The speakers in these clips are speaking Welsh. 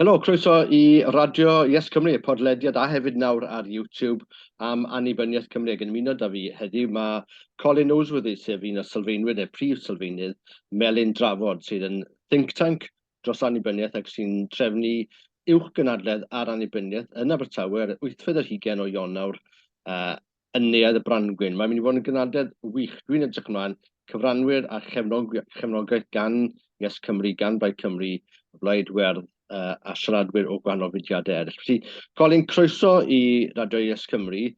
Helo, croeso i Radio Yes Cymru, podlediad a hefyd nawr ar YouTube am annibyniaeth Cymru. Ac yn ymuno da fi heddiw mae Colin Noseworthy, sef un o sylfaenwyr neu prif sylfaenydd Melin Drafod, sydd yn think tank dros annibyniaeth ac sy'n trefnu uwch gynhadledd ar annibyniaeth yn Abertawe ar y wythfed ar hugain o Ionawr uh, yn Neuadd y Brangwyn. Mae'n mynd i fod yn gynhadledd wych. Dwi'n edrych ymlaen. Cyfranwyr a chefnog, chefnogaeth gan Yes Cymru, gan Blaid Cymru, y Blaid Werdd uh, a siaradwyr o gwahanol fudiadau eraill. Felly, Colin, croeso i Radio Yes Cymru.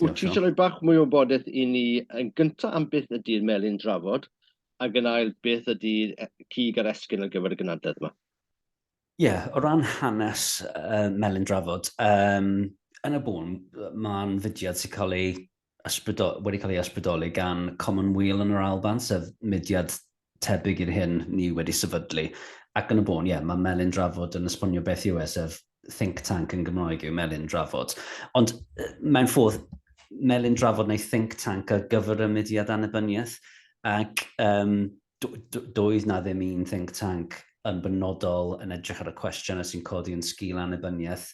Wyt ti eisiau rhoi bach mwy o wybodaeth i ni yn gyntaf am beth ydy'r melin drafod, ac yn ail beth ydy'r cig a'r esgyn ar gyfer y gynhadledd yma? Ie, yeah, o ran hanes Melin Drafod, yn y bôn, mae'n fudiad sy'n cael ei ysbrydol, wedi cael ei ysbrydoli gan Common Wheel yn yr Alban, sef mudiad tebyg i'r hyn ni wedi sefydlu. Ac yn y bôn, ie, yeah, mae Melin Drafod yn esbonio beth yw e, sef think tank yn Gymraeg yw Melin Drafod. Ond mewn ffordd, Melin Drafod neu think tank ar gyfer y mudiad annibyniaeth. Ac um, doedd na ddim un think tank yn benodol yn edrych ar y cwestiynau sy'n codi yn sgil annibyniaeth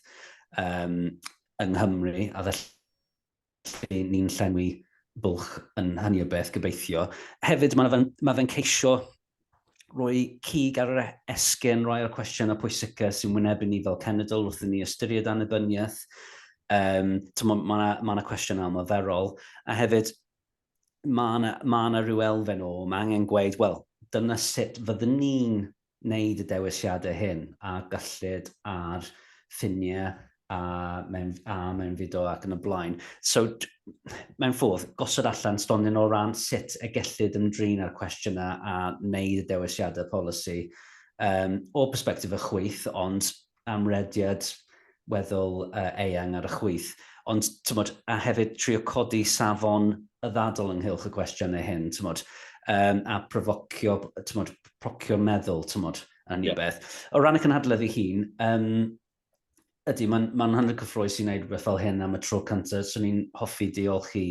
yng Nghymru, a felly ni'n llenwi bwlch yn hynny o beth, gobeithio. Hefyd, mae fe'n ma fe ceisio rhoi cig ar yr esgyn, rhai o'r cwestiynau pwysica sy'n wynebu ni fel cenedl wrth i ni ystyried annibyniaeth. Um, mae yna ma, ma cwestiynau ymarferol. A hefyd, mae yna ma 'na rhyw elfen o, mae angen gweud, wel, dyna sut fyddwn ni'n wneud y dewisiadau hyn a gyllid a'r ffiniau a mewn, a mewnfudo ac yn y blaen. So, mewn ffordd, gosod allan stondin o ran sut y gellid ymdrin â'r cwestiynau a wneud y dewisiadau polisi o perspektif y chwith, ond amrediad weddol eang ar y chwith. Ond, tymod, a hefyd trio codi safon y ddadl ynghylch y cwestiynau hyn, tymod, a profocio, tymod, procio'r meddwl, tymod, yn yeah. beth. O ran y cynhadledd ei hun, ydy, mae'n ma hynod cyffrous i wneud rhywbeth fel hyn am y tro cyntaf. Swn i'n hoffi diolch i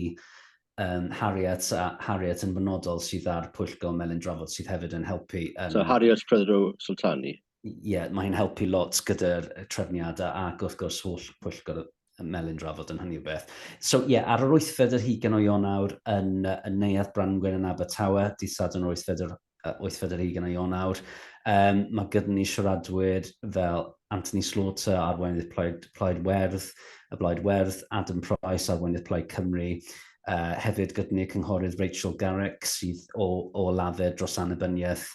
Harriet, a Harriet yn benodol sydd ar Pwyllgor Melin Drafod sydd hefyd yn helpu. So Harriet Prothero Sultani? Ie, yeah, mae hi'n helpu lot gyda'r trefniadau ac wrth gwrs holl pwyllgor y Melin Drafod yn hynny o beth. So ie, yeah, ar yr wythfed ar hugain o Ionawr yn, yn Neuadd Brangwyn yn Abertawe, dydd Sadwrn yr wythfed ar, wythfed ar hugain o Ionawr, mae gyda ni siaradwyr fel Anthony Slaughter, arweinydd Plaid, Plaid Werdd, y Blaid Werdd, Adam Price, arweinydd Plaid Cymru, hefyd gyda ni cynghorydd Rachel Garrick sydd o, o Lafur dros annibyniaeth,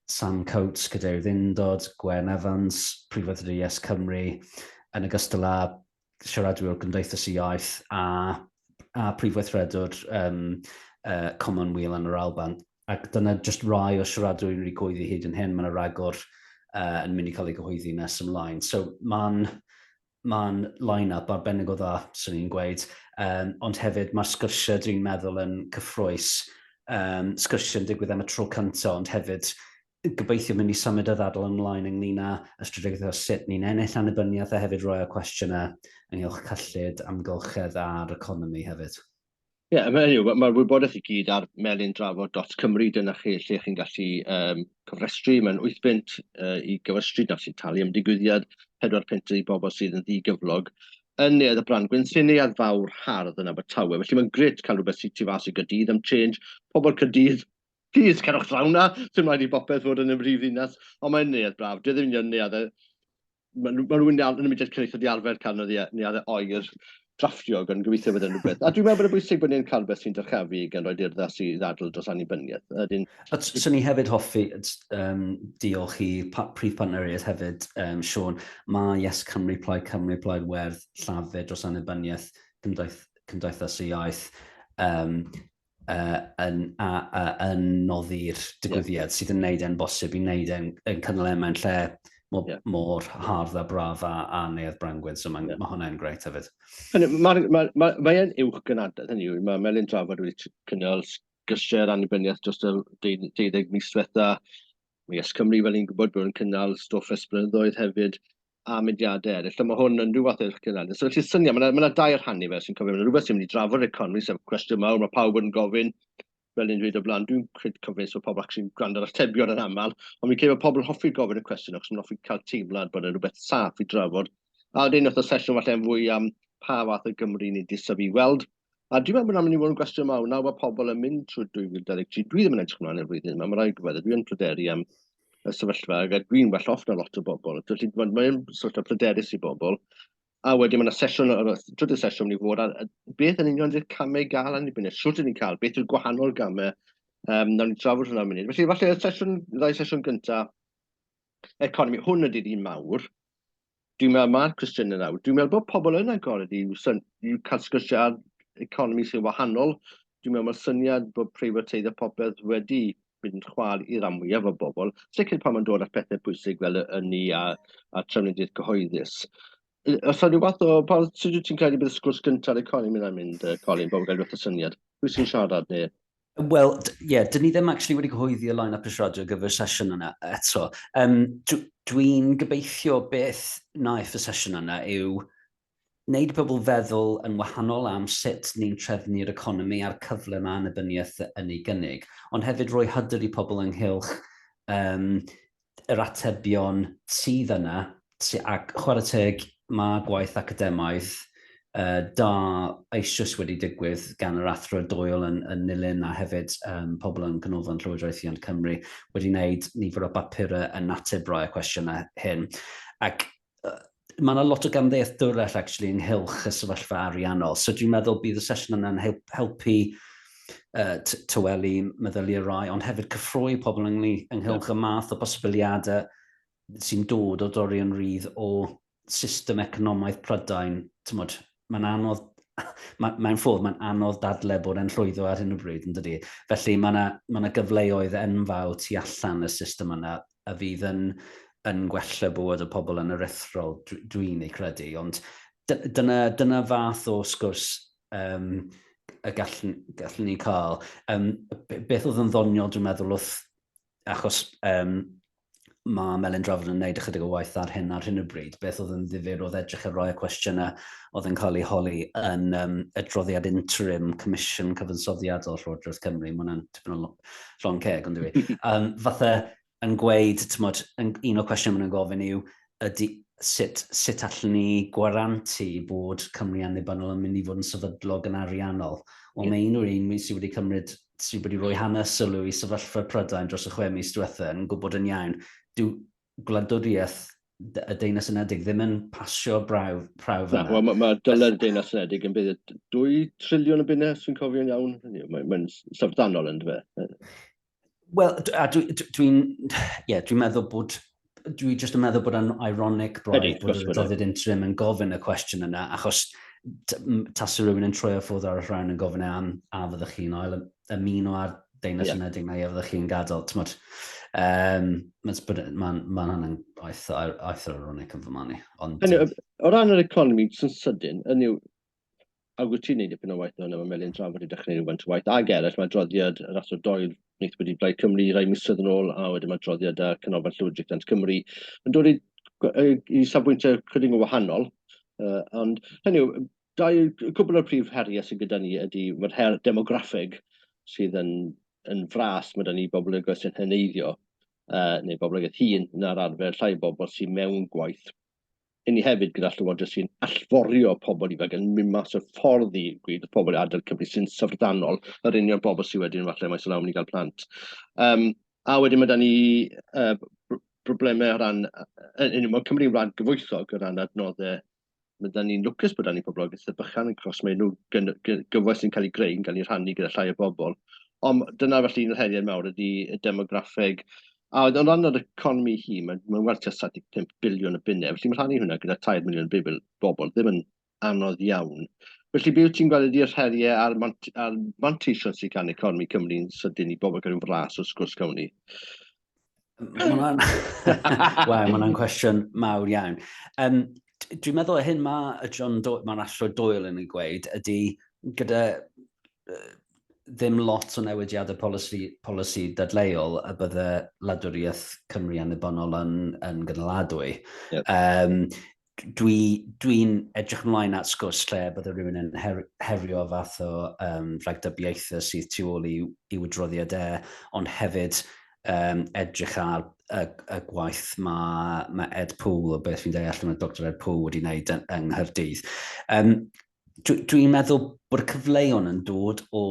Sam Coates, Cadeirydd Undod, Gwen Evans, Prif Weithredwr Yes Cymru, yn ogystal â siaradwyr o'r Gymdeithas y Iaith a, a Prif Weithredwr Common Wheel yn yr Alban. Ac dyna just rai o siaradwyr wedi cyhoeddi hyd yn hyn, mae yna ragor yn mynd i cael ei gyhoeddi nes ymlaen. So mae'n mae'n line-up arbennig o dda, swn i'n gweud. Ond hefyd mae'r sgyrsiau dwi'n meddwl yn cyffrous. Sgyrsiau yn digwydd am y tro cyntaf, ond hefyd gobeithio mynd i symud y ddadl ymlaen ynglyn â y strategaeth o sut ni'n ennill annibyniaeth a hefyd rhoi o cwestiynau ynghylch cyllid, amgylchedd a'r economi hefyd. Ie, yeah, mae'r ma, ma wybodaeth i gyd ar melindrafod.cymru, dyna chi lle chi'n gallu cofrestru. Mae'n 8 bunt i gofrestru, na sy'n talu am digwyddiad, 4 punt i bobl sydd yn ddigyflog. Yn Neuadd y Brangwyn, sy'n neuadd fawr hardd yn Abertawe. Felly mae'n gret cael rhywbeth sy'n tu fas i Gaerdydd am change. Pobl Caerdydd, please, cerwch draw na. Sy'n rhaid i bopeth fod yn y brif ddinas. Ond mae'n neuadd braf. Dwi ddim yn neuadd mae ma rhywun yn y mudiad cenedlaethol wedi arfer cael neuaddau oer drafftio yn gobeithio bod yn rhywbeth. A dwi'n meddwl bod yn bwysig bod ni'n cael rhywbeth sy'n dyrchafu gan roi urddas i ddadl dros annibyniaeth. Ydyn... Swn i hefyd hoffi diolch i pa, prif partneriaeth hefyd, Sean. Mae Yes Cymru, Plaid Cymru, Plaid Werdd, Llafur dros annibyniaeth, Cymdaith, Cymdeithas y Iaith, yn, a, a, yn noddi'r digwyddiad yeah. sydd yn neud e'n bosib i wneud e'n yn cynnal e mewn lle mor, yeah. mor hardd a braf a, a Neuadd Brangwyn, so mae yeah. ma hwnna'n greit hefyd. Mae ma, ma, ma, ma e'n uwch gynadledd, hynny yw, mae Melin Drafod wedi cynnal sgyrsiau ar annibyniaeth dros y 12 mis diwetha. Mae Yes Cymru, fel ni'n gwybod, bod yn cynnal stwff ers blynyddoedd hefyd a mudiadau eraill. A mae hwn yn rhyw fath o cynnal. So, felly syniad, mae yna ma dair rhan i fe sy'n cofio. Mae yna rhywbeth sy'n mynd i drafod yr economi, sef cwestiwn mawr, mae pawb yn gofyn. fel ni'n dweud o blaen, dwi'n credu cyfres o pobl actually'n gwrando ar atebion yn aml, ond fi'n credu bod pobl yn hoffi gofyn y cwestiwn, achos maen hoffi cael teimlad bod yna rhywbeth saff i drafod. A wedyn wrth y sesiwn falle yn fwy am pa fath o Gymru ni'n disaf i weld. A dwi'n meddwl bod mynd i fod yn gwestiwn mawr nawr bod pobl yn mynd trwy 2023. Dwi ddim yn edrych ymlaen i'r flwyddyn yma, mae rhaid gwybod, dwi yn pryderu am y sefyllfa, ac dwi'n well off na lot o bobl. Felly mae'n mae sefyllfa pryderus i bobl. A wedyn mae yna sesiwn, y trydydd sesiwn mynd i fod ar beth yn union ydy'r camau i gael annibyniaeth, sut ydyn ni'n cael, beth yw'r gwahanol gamau, nawn ni drafod hwnna munud. Felly falle y sesiwn, ddau sesiwn gyntaf, economi, hwn ydy'r un mawr. Dwi'n meddwl mae'r cwestiynau nawr. Dwi'n meddwl bod pobl yn agored i, i cael sgyrsiau ar economi sy'n wahanol. Dwi'n meddwl mae'r syniad bod preifateiddio popeth wedi mynd yn chwâl i ran mwyaf o bobl, sicr pan mae'n dod at pethau pwysig fel y ynni a, a trafnidiaeth cyhoeddus. Os yna rhyw fath o... Pa, sut wyt ti'n credu bydd y sgwrs gyntaf ar economi yna'n mynd, Colin, bod gael rhywbeth o syniad? Pwy sy'n siarad neu... Wel, ie, yeah, dyn ni ddim actually wedi cyhoeddi y line-up y siarad ar gyfer sesiwn yna eto. Um, Dwi'n gobeithio beth wnaeth y sesiwn yna yw wneud i pobl feddwl yn wahanol am sut ni'n trefnu'r economi a'r cyfle mae annibyniaeth yn ei gynnig, ond hefyd rhoi hyder i pobl ynghylch um, yr atebion sydd yna, ac chwarae teg, mae gwaith academaidd uh, da eisoes wedi digwydd gan yr Athro Doyle yn, yn Nilyn a hefyd um, pobl yn Canolfan Llywodraethiant Cymru wedi wneud nifer o bapurau yn ateb rai o'r cwestiynau hyn. Ac mae yna lot o gamddealltwriaeth actually ynghylch y sefyllfa ariannol. So dwi'n meddwl bydd y sesiwn yna'n helpu tywelu meddyliau rai, ond hefyd cyffroi pobl ynghylch y math o bosibiliadau sy'n dod o dorri yn rhydd o system economaidd Prydain. Tymod, mae'n anodd, mae'n ffordd, mae'n anodd dadle bod e'n llwyddo ar hyn o bryd, yn dydy. Felly mae yna ma gyfleoedd enfawr tu allan y system yna a fydd yn, yn gwella bywyd y pobl yn aruthrol, dwi'n ei credu. Ond dyna, dyna fath o sgwrs um, y gallwn, gallwn ni cael. Um, beth oedd yn ddoniol, dwi'n meddwl, wrth, achos um, mae Melin Drafod yn gwneud ychydig o waith ar hyn ar hyn o bryd. Beth oedd yn ddifyr oedd edrych ar rai o cwestiynau oedd yn cael eu holi yn um, adroddiad interim Comisiwn Cyfansoddiadol Llywodraeth Cymru. Mae hwnna'n tipyn o llon ceg, ond dwi. Um, fatha yn gweud, tymod, yn, un o'r cwestiynau maen nhw'n gofyn yw, ydy, sut, sut allwn ni gwarantu bod Cymru annibynnol yn mynd i fod yn sefydlog yn ariannol? Wel, yeah. mae unrhyw un sydd wedi cymryd, sydd wedi rhoi hanes sylw i sefyllfa Prydain dros y chwe mis diwetha yn gwybod yn iawn, dyw gwladwriaeth y Deyrnas Unedig ddim yn pasio brawf, prawf yna. Wel, mae ma dyled y Deyrnas Unedig yn bydd 2 triliwn o bunnau, os dwi'n cofio'n iawn. Mae'n mae syfrdanol yn dwi. Wel, a dwi'n dwi, dwi yeah, dwi meddwl bod dwi jyst yn meddwl bod yn ironic braidd bod yr adroddiad interim yn gofyn y cwestiwn yna, achos tasa rhywun yn troi o ffwrdd ar y rhain yn gofyn e am a fyddwch chi'n ail ymuno â'r Deyrnas yeah. Unedig neu a fyddwch chi'n gadael, t'mod, um, mae'n ma, ma hynny'n eitha, eitha ironic yn fy marn i. Ond, Hynny, o ran yr economi, sy'n sydyn, hynny yw, ac wyt ti'n neud dipyn o waith yna, mae Melin Drafod wedi dechrau rhywfaint o waith, ag eraill, mae adroddiad yr Athro Doyle wnaethpwyd i Blaid Cymru rai misoedd yn ôl, a wedyn mae adroddiad a Canolfan Llywodraeth Cymru yn dod i, i safbwyntiau chydig yn wahanol, ond hynny yw, dau, cwbl o'r prif heriau sydd gyda ni ydy, mae'r her demograffig sydd yn, yn fras, mae da ni boblogaeth sy'n heneiddio, neu boblogaeth hŷn na'r arfer, llai o bobl sydd mewn gwaith. I ni hefyd gyda llywodraeth sy'n allforio pobl ifanc yn mynd mas o'r ffordd i gweud wrth pobl i adael Cymru sy'n syfrdanol, yr union bobl sydd wedyn falle maes o law mynd i gael plant. Um, a wedyn mae da ni uh, broblemau o ran, uh, mae Cymru'n wlad gyfoethog o ran adnoddau mae da ni'n lwcus bod da ni poblogaeth bychan, achos mae nhw gyfoeth sy'n cael ei greu yn cael ei rhannu gyda llai o bobl. Ond dyna felly un o'r heriau mawr ydy y demograffeg. A o ran yr economi hi, mae'n mae werth tua 75 biliwn o bunnau, felly mae rhannu hwnna gyda 3 miliwn o bobl ddim yn anodd iawn. Felly beth wyt ti'n gweld ydy'r heriau a'r, mant a'r manteision sydd gan economi Cymru'n sydyn i bobl gael rhyw flas o'r sgwrs gawn ni? Mae hwnna'n Wel, mae hwnna'n cwestiwn mawr iawn. Um, dwi'n meddwl y hyn mae John Do mae'r Athro Doyle yn ei gweud ydy gyda ddim lot o newidiadau polisi, polisi dadleuol y bydde wladwriaeth Cymru annibynnol yn, yn gynaladwy. Yep. Um, Dwi'n dwi edrych ymlaen at sgwrs lle bydde rhywun yn her, herio fath o um, rhagdybiaethau sydd tu ôl i'w, i'w adroddiad e, ond hefyd um, edrych ar y, y gwaith mae, mae Ed Poole, o beth fi'n deall, mae Dr Ed Poole wedi wneud yng, yng Nghaerdydd. Um, Dwi'n dwi meddwl bod y cyfleon yn dod o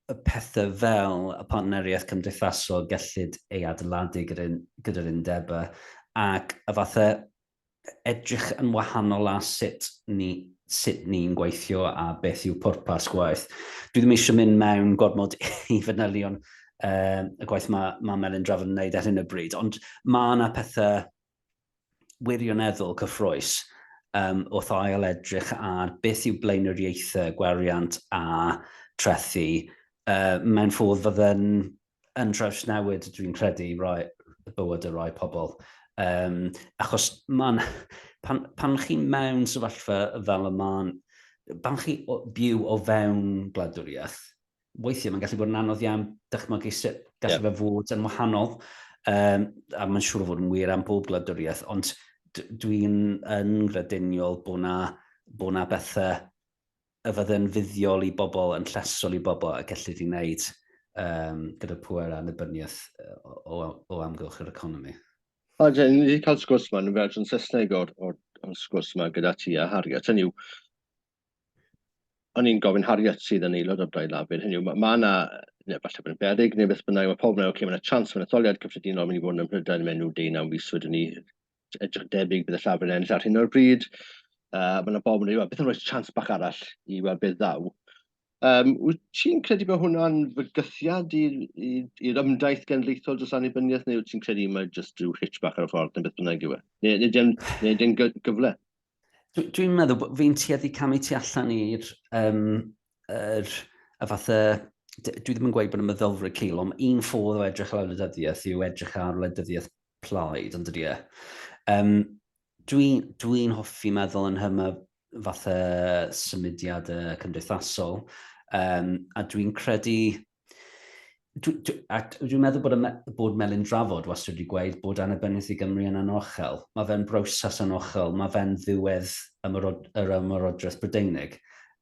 y pethau fel y partneriaeth cymdeithasol gellid ei adeiladu gyda'r gyda undebau ac y fathau edrych yn wahanol a sut ni sut ni'n gweithio a beth yw pwrpas gwaith. Dwi ddim eisiau mynd mewn gormod i fanylion uh, y gwaith mae, mae Melin Drafod yn wneud ar hyn o bryd, ond mae yna pethau wirioneddol cyffroes um, wrth ail edrych ar beth yw blaenoriaethau gwariant a trethu uh, mewn ffordd fydde'n yn trawsnewid, dwi'n credu, rai, bywyd y rai pobl. Um, achos man, pan, pan chi mewn sefyllfa fel y ma'n, pan chi o, byw o fewn gwladwriaeth, weithiau mae'n gallu bod yn anodd iawn dychmygu sut gallu yeah. fe fod yn wahanol. Um, a mae'n siŵr o fod yn wir am bob gwladwriaeth, ond dwi'n yn grediniol bod na, bod na bethau y fydde'n fuddiol i bobl, yn llesol i bobl a gellid ei wneud um, gyda pŵer annibyniaeth o, o, o amgylch yr economi. O, ni wedi cael sgwrs yma, yn fersiwn Saesneg o'r, or, or sgwrs yma gyda ti a Harriet. Hynny yw, o'n i'n gofyn Harriet sydd yn aelod o'r Blaid Lafur, hynny yw, mae ma yna, neu falle bod yn beryg neu beth bynnag, mae pobl yn meddwl, okay, mae yna chance mewn etholiad cyffredinol mynd i fod yn Ym Mhrydain mewn rhyw deunaw mis wedyn ni, edrych yn debyg bydd y Llafur yn ennill ar hyn o'r bryd. Uh, mae yna bobl yn dweud, beth yn rhoi chance bach arall i weld beth ddaw. Um, wyt ti'n credu bod hwnna'n fygythiad i'r ymdaith genedlaethol dros annibyniaeth, neu wyt ti'n credu mae jyst rhyw hitch bach ar y ffordd, neu beth bynnag yw e? Neu, neu, neu, neu dim gyfle? Dwi'n dwi meddwl bod fi'n tueddu camu tu allan i'r um, er, y fatha, dwi ddim yn gweud bod y meddylfryd cul, ond un ffordd o edrych ar wleidyddiaeth yw edrych ar wleidyddiaeth plaid, ond dydy e. Um, Dwi'n dwi hoffi meddwl yn hyma fatha symudiadau cymdeithasol, um, a dwi'n credu... Dwi, dwi, a dwi'n meddwl bod, y, bod Melin Drafod wastad wedi gweud bod annibyniaeth i Gymru yn anochel. Mae fe'n broses anochel, mae fe'n ddiwedd ymyrod, yr ymyrodraeth Brydeinig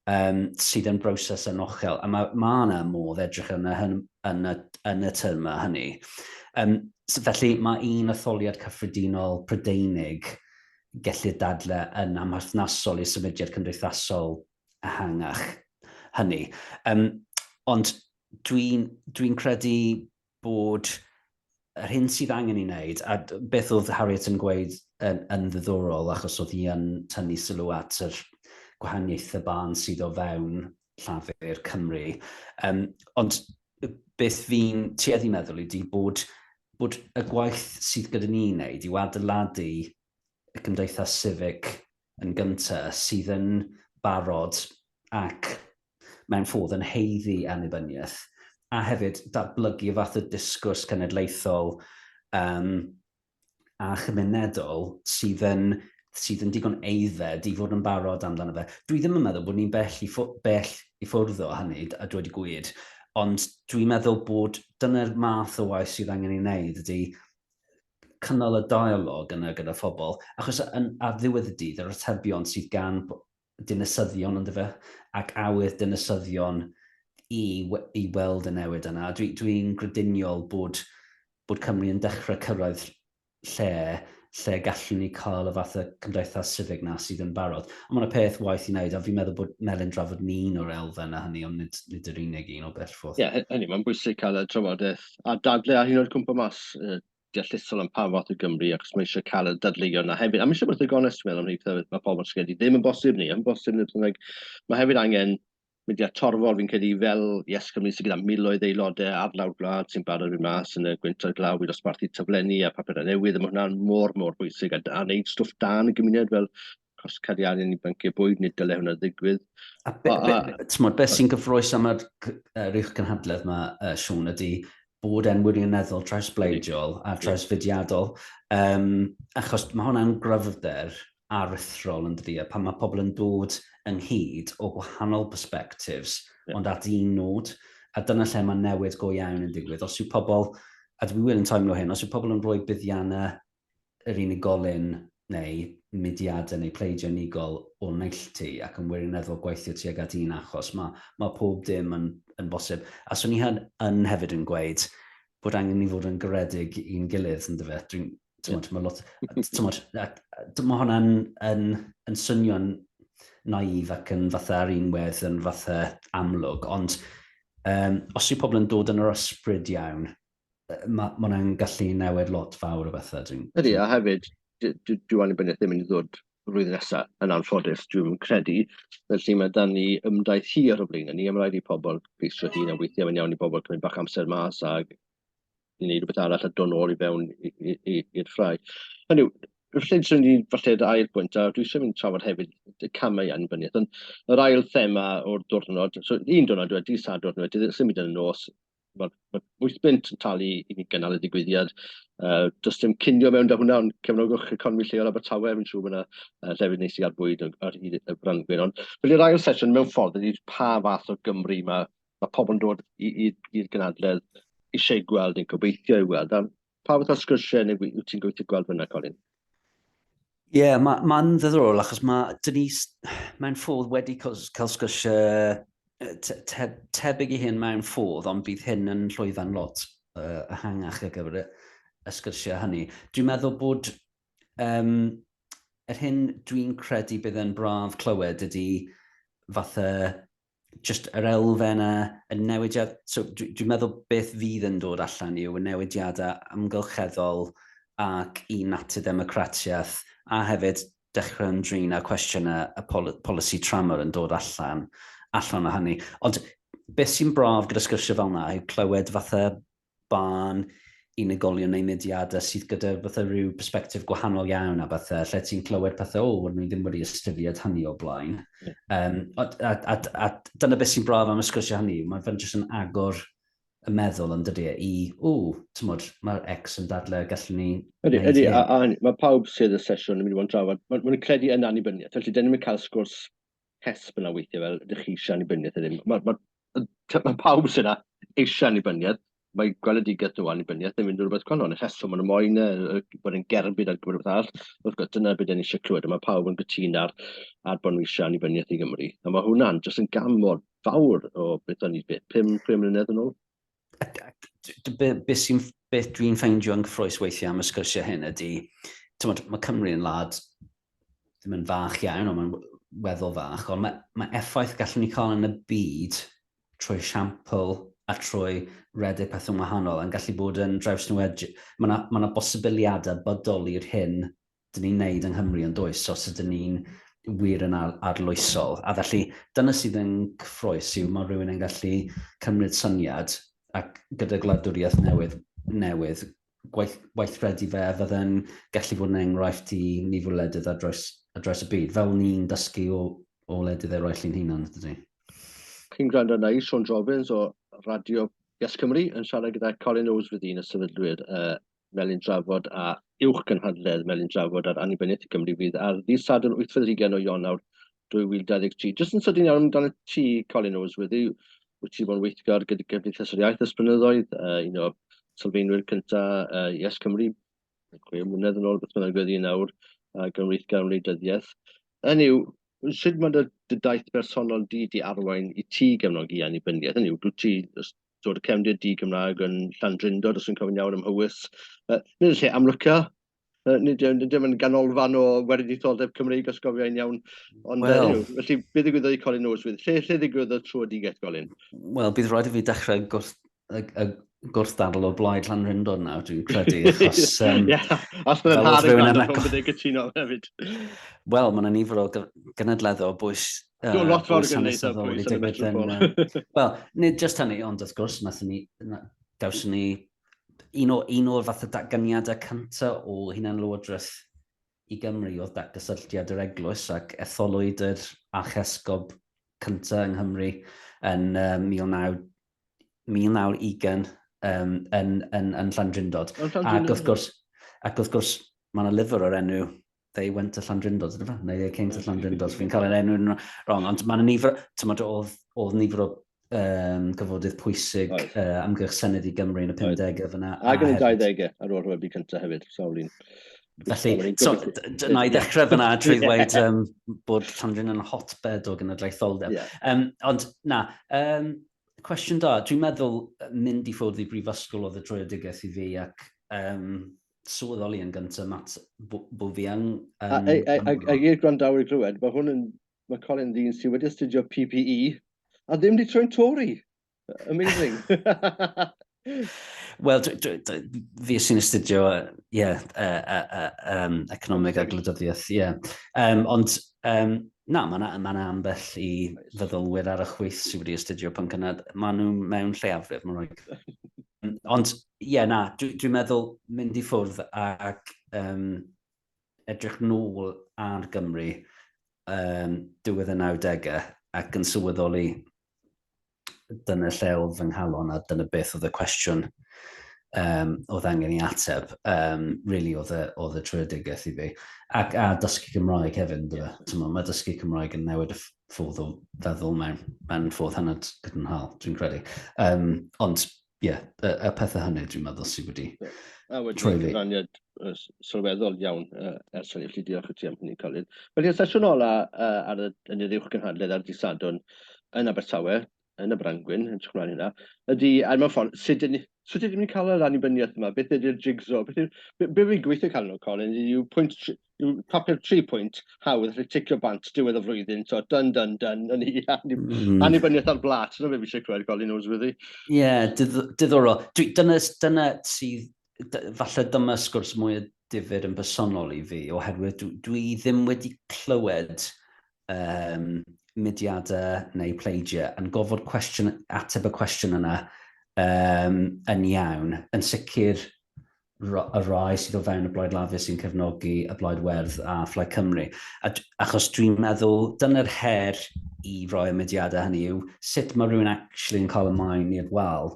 um, sydd yn broses anochel, a mae ma yna modd edrych yn y, yn y, yn y termau hynny. Um, so felly mae un etholiad cyffredinol Prydeinig gellir dadle yn amherthnasol i symudiad cymdeithasol ehangach hynny. Um, ond dwi'n dwi credu bod yr hyn sydd angen ei wneud, a beth oedd Harriet yn gweud yn, yn ddiddorol, achos oedd hi yn tynnu sylw at yr gwahaniaethau barn sydd o fewn Llafur Cymru. Um, ond beth fi'n tueddu meddwl ydy bod, bod y gwaith sydd gyda ni'n wneud yw adeiladu y gymdeithas civic yn gyntaf sydd yn barod ac mewn ffordd yn haeddu annibyniaeth, a hefyd datblygu y fath o disgwrs cenedlaethol um, a chymunedol sydd yn, sydd yn digon aeddfed i fod yn barod amdano fe. Dwi ddim yn meddwl bod ni'n bell i, bell i ffwrdd o hynny, a dweud y gwir, ond dwi'n meddwl bod dyna'r math o waith sydd angen ei wneud ydy cynnal y dialog yna gyda phobl, achos yn, ar ddiwedd y dydd, yr atebion sydd gan dinasyddion on'd yfe? Ac awydd dinasyddion i, i weld y newid yna. Dwi'n dwi, grediniol bod, bod Cymru yn dechrau cyrraedd lle lle gallwn ni cael y fath o cymdeithas civic na sydd yn barod. Ond mae'n peth waith i wneud, a fi'n meddwl bod Melin Drafod yn un o'r elfen a hynny, ond nid, nid yr unig un o bell ffordd. Ie, yeah, hynny, mae'n bwysig cael y trafodaeth a dadle a hyn oed cwmpa mas deallusol am pa fath o Gymru, achos mae eisiau cael y dadleuon na hefyd. A mae eisiau bod yn gonest, dwi'n meddwl, am rhai pethau mae pobl yn sgedi ddim yn bosib neu yn bosib neu bynnag. Mae hefyd angen mudiad torfol, fi'n credu, fel Yes Cymru sydd gyda miloedd aelodau ar lawr gwlad sy'n barod i fynd mas yn y gwynt a'r glaw i dosbarthu taflenni a papurau newydd, a mae hwnna'n mor, mor bwysig, a, a wneud stwff da yn y gymuned fel cost cadw arian i banciau bwyd, nid dyle hwnna ddigwydd. A be, be, be, beth sy'n gyffroes am yr, yr uwch gynhadledd yma, uh, Siôn, ydy bod e'n wirioneddol trawsbleidiol a trawsfudiadol, um, achos mae hwnna'n gryfder aruthrol yn dydi, a pan mae pobl yn dod ynghyd o gwahanol perspectives, yeah. ond at un nod, a dyna lle mae newid go iawn yn digwydd. Os yw pobl, a dwi wir yn teimlo hyn, os yw pobl yn rhoi buddiannau yr unigolyn neu mudiadau neu pleidiau unigol o neilltu ac yn wirioneddol gweithio tuag at un achos, mae, mae pob dim yn, yn bosib. A swn i yn, yn hefyd yn gweud bod angen ni fod yn garedig i'n gilydd, yn dyfe? Dwi'n, tymod, mae lot, tymod, mae hwnna'n yn, yn swnio'n naif ac yn fatha ar un wedd yn fatha amlwg, ond um, os yw pobl yn dod yn yr ysbryd iawn, mae ma hwnna'n gallu newid lot fawr o bethau. Dwi'n... Ydy, a hefyd, dyw annibyniaeth ddim yn ddod flwyddyn nesaf, yn anffodus, dwi'n credu. Felly mae dan ni ymdaith hir o blaen ni, a mae rhaid i pobl geisio hun, a weithiau mae'n iawn i bobl cymryd bach amser mas a i wneud rhywbeth arall a dod nôl i fewn i'r ffrae. Hynny yw, felly swn i falle dy ail bwynt, a dwi eisiau mynd trafod hefyd y camau annibyniaeth, ond yr ail thema o'r diwrnod, so un diwrnod dwi, dydd Sadwrn dwi, symud yn y nos, mae ma 8 bunt yn talu i ni gynnal y digwyddiad. Does dim cinio mewn da hwnna, ond cefnogwch economi lleol Abertawe, fi'n siŵr bod yna llefydd neis i gael bwyd ar hyd y Brandgwyn. Ond felly'r ail sesiwn mewn ffordd ydy pa fath o Gymru mae, mae pobl yn dod i'r gynadledd eisiau gweld neu'n gobeithio i weld. A pa fath o sgyrsiau neu wyt ti'n gobeithio gweld fyna, Colin? Ie, yeah, mae'n ma ddiddorol achos mae dyn ni mewn ffordd wedi cael, cael sgyrsiau te, te, tebyg i hyn mewn ffordd, ond bydd hyn yn llwyfan lot ehangach ar gyfer y, y sgyrsiau hynny. Dwi'n meddwl bod um, yr hyn dwi'n credu bydd yn braf clywed ydy fatha just yr elfen a y newidiad, so dwi'n dwi meddwl beth fydd yn dod allan yw y newidiadau amgylcheddol ac i natur democratiaeth a hefyd dechrau ymdrin â cwestiynau y pol polisi tramor yn dod allan, allan o hynny. Ond beth sy'n braf gyda sgyrsiau fel yna yw clywed fatha barn unigolion neu mudiadau sydd gyda fatha rhyw perspektif gwahanol iawn a bethau, lle ti'n clywed pethau, o, oh, ni ddim wedi ystyried hynny o blaen. Yeah. Um, a, a, a, a dyna beth sy'n braf am y sgyrsiau hynny, mae'n fe'n jyst yn agor y meddwl yn dydy e, i, o, tymod, mae'r ex yn dadle, gallwn ni... Ydy, ydy, a, a, mae pawb sydd y sesiwn yn mynd i fod yn trafod, maen nhw'n credu yn annibyniaeth, felly dyn ni'n cael sgwrs hesb yna weithiau fel ydych chi eisiau annibyniaeth neu ddim. Mae, mae, mae pawb sy'n yna eisiau annibyniaeth, mae gweledigaeth nhw annibyniaeth yn mynd i rhywbeth gwahanol. Y rheswm maen nhw moyn e, bod yn gerbyd ar gyfer rhywbeth arall. Wrth gwrs, dyna beth ni eisiau clywed, a mae pawb yn gytûn ar, ar bod nhw eisiau annibyniaeth i Gymru. A mae hwnna'n jyst yn gam mor fawr o beth o'n i, beth, 5 mlynedd yn ôl. Be, be sy'n, beth dwi'n ffeindio yn gyffrous weithiau am y sgyrsiau hyn ydy, tymod, mae Cymru yn wlad ddim yn fach iawn, ond mae'n weddol fach, ond mae, mae effaith gallwn ni cael yn y byd trwy siampl a trwy redeg pethau'n wahanol yn gallu bod yn drawsnewid. Mae yna ma, ma bosibiliadau bydol i'r hyn dyn ni'n neud yng Nghymru yn does, os ydyn ni'n wir yn arloesol. A felly, dyna sydd yn cyffroes yw mae rhywun yn gallu cymryd syniad ac gyda gwladwriaeth newydd, newydd gwaith, weithredu fe a fydde'n gallu fod yn enghraifft i nifer o wledydd ar draws, ar draws y byd, fel ni'n dysgu o, o wledydd eraill i'n hunan, dydy. Chi'n gwrando arna i, Sean Robbins o Radio Yes Cymru, yn siarad gyda Colin Owsworthy, un o sefydlwyr uh, Melin Drafod a uwch gynhadledd Melin Drafod ar Annibyniaeth i Gymru fydd ar ddydd Sadwrn 28 o Ionawr 2023. Jyst yn sydyn iawn amdano ti, Colin Owsworthy, wyt ti bod yn weithgar gyda Gymdeithas yr Iaith ers blynyddoedd, uh, un o sylfaenwyr cyntaf uh, Yes Cymru, 6 mlynedd yn ôl, beth bynnag wedi nawr, ac yn weithgar am wleidyddiaeth. Hynny yw, sut mae dy, dy daith bersonol di di arwain i ti gefnogi annibyniaeth? Hynny yw, dwi ti dod y cefndir di Gymraeg yn Llandrindod, os yn cofio'n iawn ym Mhywys. Uh, nid y lle amlyca, uh, nid, nid dim yn ganolfan o weriniaetholdeb Cymreig, os gofiau'n iawn. Ond, well, uh, felly, beth ddigwyddodd i Colin Owswydd? Lle, lle ddigwyddodd trwodigaeth, Colin? Wel, bydd rhaid i fi dechrau gwrth, y, y gwrthdadl o blaid Llanrindod nawr, dwi'n credu, achos... Um, yeah, os bydd yn har yn gwrando, bydd e'n cytuno hefyd. Wel, mae yna nifer o gynadleddau o bwys lot fawr o gynadleddau o bwys yn y metropol. Wel, nid just hynny, ond wrth gwrs, nathon ni, gawson ni un, o, un o'r fath o datganiadau cyntaf o hunan lywodraeth i Gymru oedd datgysylltiad yr eglwys ac etholwyd yr archesgob cyntaf yng Nghymru yn uh, 19, 1920 um, yn, yn, yn Llandrindod. Ac wrth gwrs, ac wrth gwrs, mae yna lyfr o'r enw They Went to Llandrindod, ydy fe? Neu They Came to Llandrindod, fi'n cael yr enw yn wrong, ond mae yna nifer, tymod, oedd, oedd nifer o um, gyfodydd pwysig right. uh, amgylch Senedd i Gymru yn y 50au fyna. Ac yn y 20au, ar ôl rhywbeth cyntaf hefyd, sawl un. Felly, so, na i ddechrau fyna trwy ddweud bod Llandrin yn hotbed o genedlaetholdeb. Yeah. Ond na, cwestiwn da. Dwi'n meddwl mynd i ffwrdd i brifysgol oedd y drwyadigaeth i fi ac sylweddoli yn gyntaf, Matt, bo fi yn... A, a, a, a, a i'r gwrandawyr glywed, mae hwn yn... Mae Colin ddyn sydd wedi astudio PPE a ddim wedi troi'n Tory. Amazing. Wel, fi sy'n astudio, yeah, economeg a gwleidyddiaeth, ie. Yeah. Ond, na, mae yna ma ambell i feddylwyr ar y chwith sydd wedi astudio pwnc yna. Maen nhw mewn lleiafrif, mae'n rhaid. Ond, ie, yeah, na, dwi'n dwi meddwl mynd i ffwrdd ac edrych nôl ar Gymru diwedd y 90au ac yn sylweddoli dyna lle oedd fy nghalon a dyna beth oedd y cwestiwn oedd angen i ateb. Really oedd y, oedd y trwyadigaeth i fi. Ac a dysgu Cymraeg hefyd, ynddo fe? Mae dysgu Cymraeg yn newid y ffordd o feddwl mewn ffordd hynod gadarnhaol, dwi'n credu. Ond, ie, yeah, y pethau hynny dwi'n meddwl sydd wedi yeah. A wedi troi fi. Cyfraniad sylweddol iawn ers hynny, felly diolch i ti am hynny, Colin. Felly, y sesiwn ola ar y, yn yr uwch gynhadledd ar dydd Sadwrn yn Abertawe, yn y Brangwyn, yn edrych ymlaen hynna, ydy, a mewn ffordd, sut ydyn sut ydyn ni'n cael yr annibyniaeth yma? Beth ydy'r jigsaw? Beth yw, be, be fi'n gweithio cael nhw, Colin, yw pwynt, yw papur 3 pwynt hawdd, allu ticio bant diwedd y flwyddyn, so done, done, done, yn i annibyniaeth ar blat, dyna be fi eisiau clywed, Colin Noseworthy. Ie, yeah, diddorol. Dwi, dyna, dyna sydd, falle dyma sgwrs mwy difyr yn bersonol i fi, oherwydd dwi, dwi ddim wedi clywed mudiadau neu pleidiau yn gofod cwestiwn, ateb y cwestiwn yna yn iawn. Yn sicr, y rai sydd o fewn y Blaid Lafur sy'n cefnogi y Blaid Werdd a Phlaid Cymru. A, achos dwi'n meddwl dyna'r her i roi y mudiadau hynny yw sut mae rhywun actually yn cael y maen i'r wal.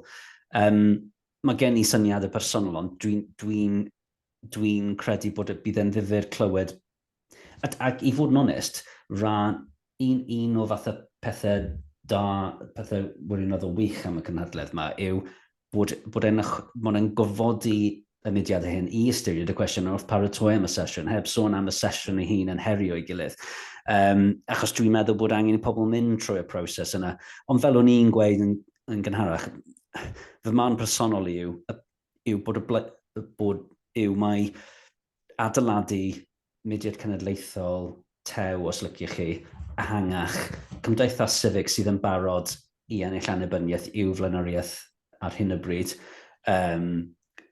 Mae gen i syniadau personol, ond dwi'n dwi, dwi credu bod y bydd e'n ddifyr clywed. Ac, ac i fod yn onest, rhan, un, un o fatha pethau da, pethau wirioneddol wych am y cynhadledd yma yw bod, bod e'n, bod e'n gofodi y mudiadau hyn i ystyried y cwestiwn wrth paratoi am y sesiwn, heb sôn am y sesiwn ei hun yn herio ei gilydd. Achos dwi'n meddwl bod angen i pobl mynd trwy y proses yna. Ond fel o'n i'n gweud yn, yn gynharach, fy marn personol i yw, yw bod, y ble, bod yw mai adeiladu mudiad cenedlaethol tew, os liciwch chi, ehangach, cymdeithas civic sydd yn barod i ennill annibyniaeth i'w flaenoriaeth ar hyn o bryd. Um,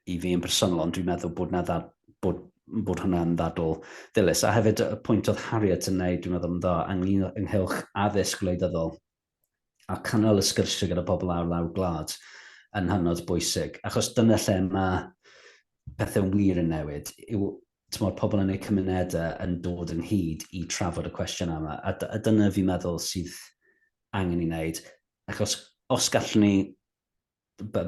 i fi yn personol, ond dwi'n meddwl bod, na ddad, bod, bod hwnna'n ddadl ddilys. A hefyd y pwynt oedd Harriet yn neud, dwi'n meddwl yn dda, ynglyn ynghylch addysg wleidyddol a cynnal y sgyrsiau gyda pobl ar lawr gwlad yn hynod bwysig. Achos dyna lle mae pethau'n wir yn newid, yw tymor, pobl yn eu cymunedau yn dod ynghyd i trafod y cwestiwn yma. A, a dyna fi'n meddwl sydd angen i wneud. Achos os gallwn ni pa,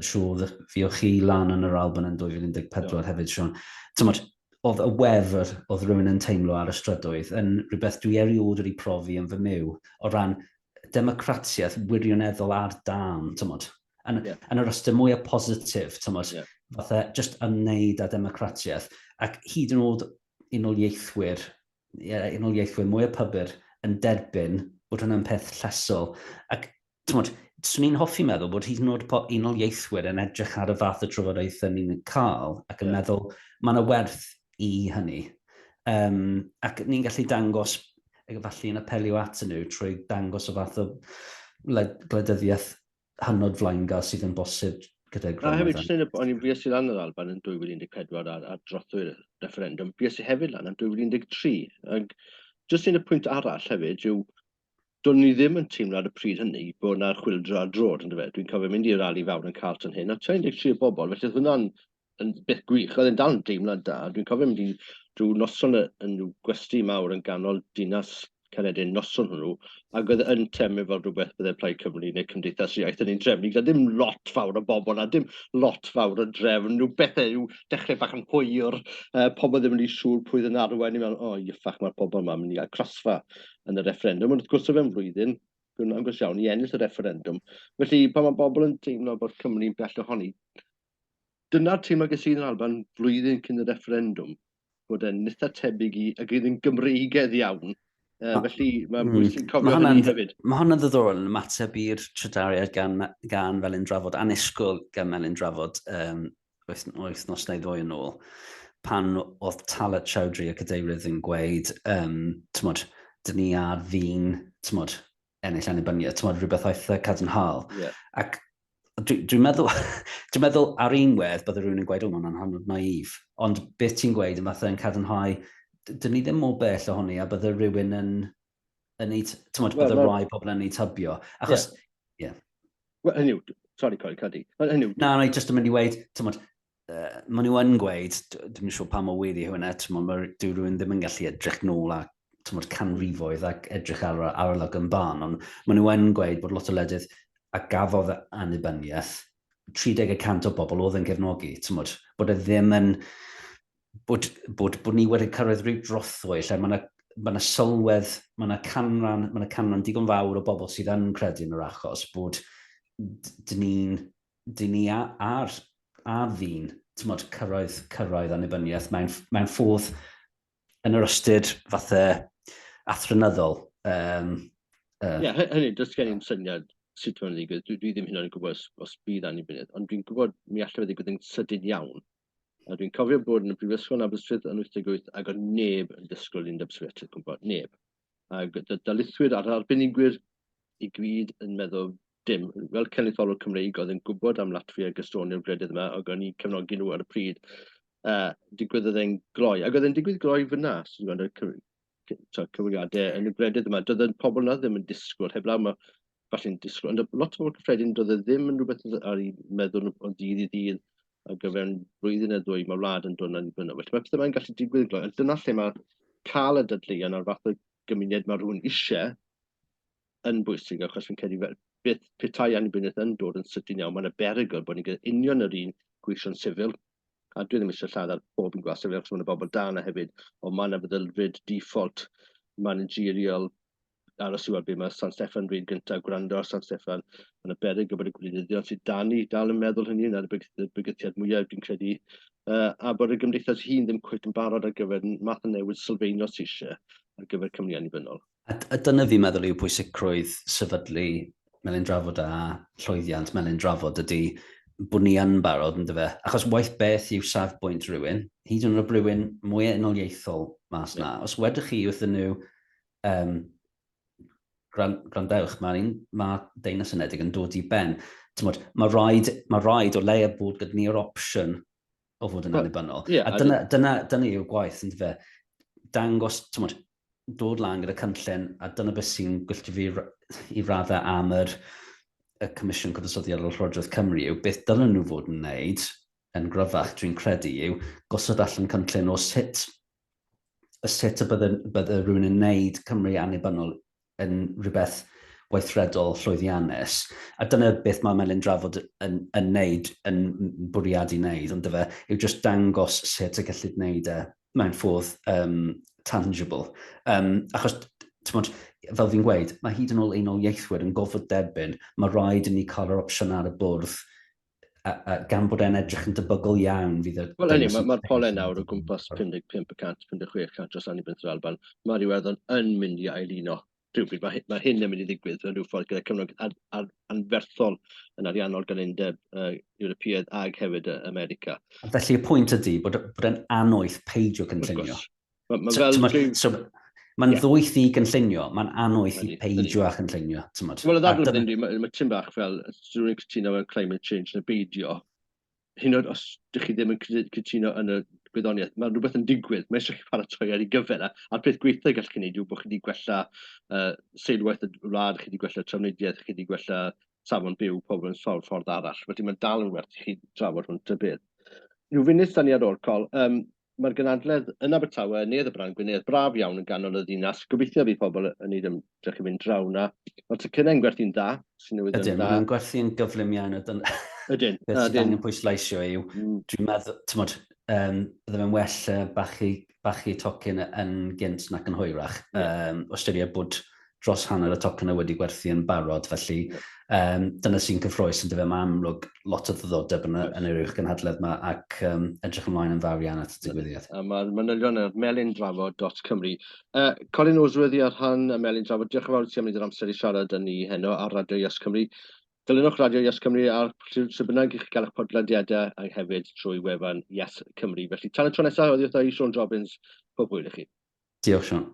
siŵr fi o'ch chi lan yn yr Alban yn 2014 no. hefyd, Sean. Tymod, oedd y wefr oedd rhywun yn teimlo ar y strydoedd yn rhywbeth dwi erioed wedi profi yn fy myw o ran democratiaeth wirioneddol ar dân, tymod. Yn, yeah. yn yr ystyr mwyaf positif, tymod, yeah. fatha just ymwneud â democratiaeth. Ac hyd yn oed unoliaethwyr, yeah, unoliaethwyr mwyaf pybyr yn derbyn bod hwnna'n peth llesol. Ac tymod, swn i'n hoffi meddwl bod hyd yn oed unoliaethwyr yn edrych ar y fath o trafodaethau ni'n cael ac yn yeah. meddwl mae yna werth i hynny. Ac ni'n gallu dangos, falle yn apelio at nhw trwy dangos o fath o gwleidyddiaeth hynod flaengar sydd yn bosib gyda A hefyd, jyst yn o'n i'n fues i lan yr Alban yn 2014 ar, ar drothwy'r referendum, fues i hefyd lan yn 2013. Ac jyst un y pwynt arall hefyd yw, do'n i ddim yn teimlo ar y pryd hynny bod 'na chwyldro ar droed, yndyfe? Dwi'n cofio mynd i'r rali fawr yn Carlton hyn, a tua 13 o bobl, felly oedd hwnna'n yn beth gwych, oedd e'n dal yn deimlad da. Dwi'n cofio mynd i drwy noson yn rhyw gwesty mawr yn ganol dinas Caeredin noson hwnnw, ac oedd yn teimlo fel rhywbeth bydde Plaid Cymru neu Cymdeithas yr Iaith yn ein drefnu, gyda dim lot fawr o bobl a dim lot fawr o drefn, rhyw bethau yw dechrau bach yn hwyr, pobl ddim yn rhy siŵr pwy oedd yn arwain, ni'n meddwl, o, oh, yffach, mae'r pobl yma yn mynd i gael crosfa yn y refferendwm, ond wrth gwrs o fewn flwyddyn, dwi'n agos iawn i ennill y refferendwm. Felly, pan mae bobl yn teimlo bod Cymru'n bell ohoni, Dyna'r teimlad ges i yn yr Alban flwyddyn cyn y refferendwm, bod e'n eitha tebyg i, ac oedd yn Gymreigedd iawn. Felly mae'n bwysig cofio hynny hefyd. Mae hwnna'n ddiddorol yn ymateb i'r trydariad gan Felin Drafod, annisgwyl gan Melin Drafod wythnos neu ddwy yn ôl, pan oedd Talat Chowdhury y cadeirydd yn gweud, tymod, dyn ni ar fin, tymod, ennill annibyniaeth, tymod, rhywbeth eitha cadarnhaol. Ac dwi'n meddwl, dwi meddwl ar un wedd bydde rhywun yn gweud, o, mae'n hynod naif. Ond beth ti'n gweud yn fatha yn cadarnhau, dyn ni ddim mor bell ohoni a bydde rhywun yn ei, tymod, well, bydde rai pobl yn ei tybio. Achos, ie. Yeah. Wel, hynny yw, sorry, Colin, cadi. Hynny yw... Na, na, jyst yn mynd i weud, tymod, maen nhw yn gweud, dwi'n siŵr pa mor wir i hwnna, tymod, mae dyw rhywun ddim yn gallu edrych nôl a tymod, canrifoedd ac edrych ar arolwg yn barn, ond maen nhw yn gweud bod lot o wledydd a gafodd annibyniaeth, 30% o bobl oedd yn cefnogi, tymod, bod e ddim yn, bod ni wedi cyrraedd rhyw drothwy lle mae yna ma sylwedd, mae yna canran, mae yna canran digon fawr o bobl sydd yn credu yn yr achos bod dyn ni'n dyn ni ar fin, tymod, cyrraedd annibyniaeth mewn ffordd yn yr ystyr fatha athronyddol. Ie, hynny, does gen i'm syniad sut mae'n ddigwydd. Dwi ddim hyd yn oed yn gwybod os bydd annibyniaeth, ond dwi'n gwybod mi allai fe ddigwydd yn sydyn iawn. A dwi'n cofio bod yn y Brifysgol yn Aberystwyth yn 88 ac oedd neb yn disgwyl Undeb Sofietaidd cwmpo, neb. Ac y darlithwyr a'r arbenigwyr i gyd yn meddwl dim. Fel cenedlaetholwr Cymreig oedd yn gwybod am Latfia ac Estonia o'r gwledydd yma, ac o'n i'n cefnogi nhw ar y pryd, digwyddodd e'n gloi. Ac oedd e'n digwydd gloi fyna, sy'n gweld y cyfweliadau yn y gwledydd yma. Doedd y pobl yna ddim yn disgwyl, heblaw mae falle'n disgwyl, ond lot o bobl cyffredin, doedd e ddim yn rhywbeth ar ei meddwl o ddydd i ddydd, ar gyfer blwyddyn neu ddwy, mae wlad yn dod yn annibynnol. Felly mae pethau yma'n gallu digwydd gloi, ond dyna lle mae cael y dadleuon a'r fath o gymuned mae rhywun eisiau yn bwysig, achos fi'n credu fel, beth petai annibyniaeth yn dod yn sydyn iawn, mae'n y berygl bod ni'n gyda union yr un gweision sifil, a dwi ddim eisiau lladd ar bob un gwas sifil, achos mae'n y bobl da yna hefyd, ond mae yna feddylfryd default managerial, aros i weld beth mae San Steffan dweud gyntaf, gwrando ar San Steffan, mae'n y berygl bod y gwleidyddion sydd dan ni dal yn meddwl hynny, yna'r bygythiad mwyaf dwi'n credu, a bod y gymdeithas hun ddim cweit yn barod ar gyfer math o newid sylfaenol sydd eisiau ar gyfer Cymru annibynnol. A dyna fi'n meddwl yw pwysigrwydd sefydlu Melin Drafod a llwyddiant Melin Drafod ydy bod ni yn barod, yn dyfe? Achos waeth beth yw safbwynt rhywun, hyd yn oed rhywun mwy unoliaethol mas na, os wedych chi wrthyn nhw, gwrandewch, mae Deyrnas Unedig yn dod i ben. Tymod, mae rhaid o leia bod gyda ni'r opsiwn o fod yn annibynnol. A dyna yw'r gwaith, yn dyfe? Dangos, tymod, dod lan gyda cynllun, a dyna beth sy'n gwylltio fi i raddau am y Comisiwn Cyfansoddiadol Llywodraeth Cymru yw beth dylen nhw fod yn wneud yn gryfach, dwi'n credu, yw gosod allan cynllun o sut y bydde rhywun yn wneud Cymru annibynnol yn rhywbeth weithredol llwyddiannus. A dyna beth mae Melin Drafod yn wneud, yn bwriadu wneud, ond dyfe, yw just dangos sut y gellid wneud e mewn ffordd tangible. Achos, tymod, fel fi'n gweud, mae hyd yn ôl un o'r ieithwyr yn gofod derbyn, mae rhaid i ni cael yr opsiwn ar y bwrdd, a gan bod e'n edrych yn debygol iawn fydd y... Wel, hynny, mae'r polau nawr o gwmpas 55%, 56% dros annibyniaeth yr Alban. Mae'r Iwerddon yn mynd i ailuno rhywbryd. Mae hyn yn mynd i ddigwydd mewn rhyw ffordd gyda cefnogaeth anferthol yn ariannol gan Undeb Ewropeaidd ag hefyd America. Felly y pwynt ydy bod e'n annoeth peidio cynllunio. Ma fel rhyw... So, mae'n ddwyth i gynllunio, mae'n annoeth i peidio â chynllunio. Wel, y ddadl bydd unrhyw, mae tipyn bach fel, os rhywun yn cytuno mewn climate change neu beidio, hyd yn oed os dych chi ddim yn cytuno yn y gwyddoniaeth, mae rhywbeth yn digwydd, mae eisiau chi paratoi ar ei gyfer, a'r peth gweitha gallwch chi wneud yw bod chi wedi gwella seilwaith y wlad, chi wedi gwella trafnidiaeth, chi wedi gwella safon byw pobl yn sawl ffordd arall. Felly mae'n dal yn werth i chi drafod hwn ta beth. Rhyw funud da ni ar ôl, Col. Mae'r gynhadledd yn Abertawe, Neuadd y Brân Gwynedd, braf iawn yn ganol y ddinas. Gobeithio fydd pobl yn neud ymdrech i fynd draw na. Mae'r tocynnau'n gwerthu'n dda, sy'n newyddion dda. Ydyn, maen nhw'n gwerthu'n gyflym iawn. Ydyn. Beth sydd angen pwysleisio yw, dwi'n meddwl, tymod, bydde fe'n well bachu tocyn yn gynt nac yn hwyrach. O ystyried bod dros hanner y tocynnau wedi gwerthu yn barod, felly um, dyna sy'n cyffroes yn dyfe, mae amlwg lot o ddiddordeb yn, yn yr uwch gynhadledd yma ac um, edrych ymlaen yn fawr iawn at y digwyddiad. A mae'r manylion ar melindrafod.cymru. Colin Noseworthy ar rhan y Melin Drafod, diolch yn fawr i ti am wneud yr amser i siarad â ni heno ar Radio Yes Cymru. Dilynwch Radio Yes Cymru ar lle bynnag i chi gael eich podlediadau a hefyd trwy wefan Yes Cymru. Felly tan y tro nesaf, oddi wrtha i Siôn Jobbins, pob hwyl i chi. Diolch Siôn.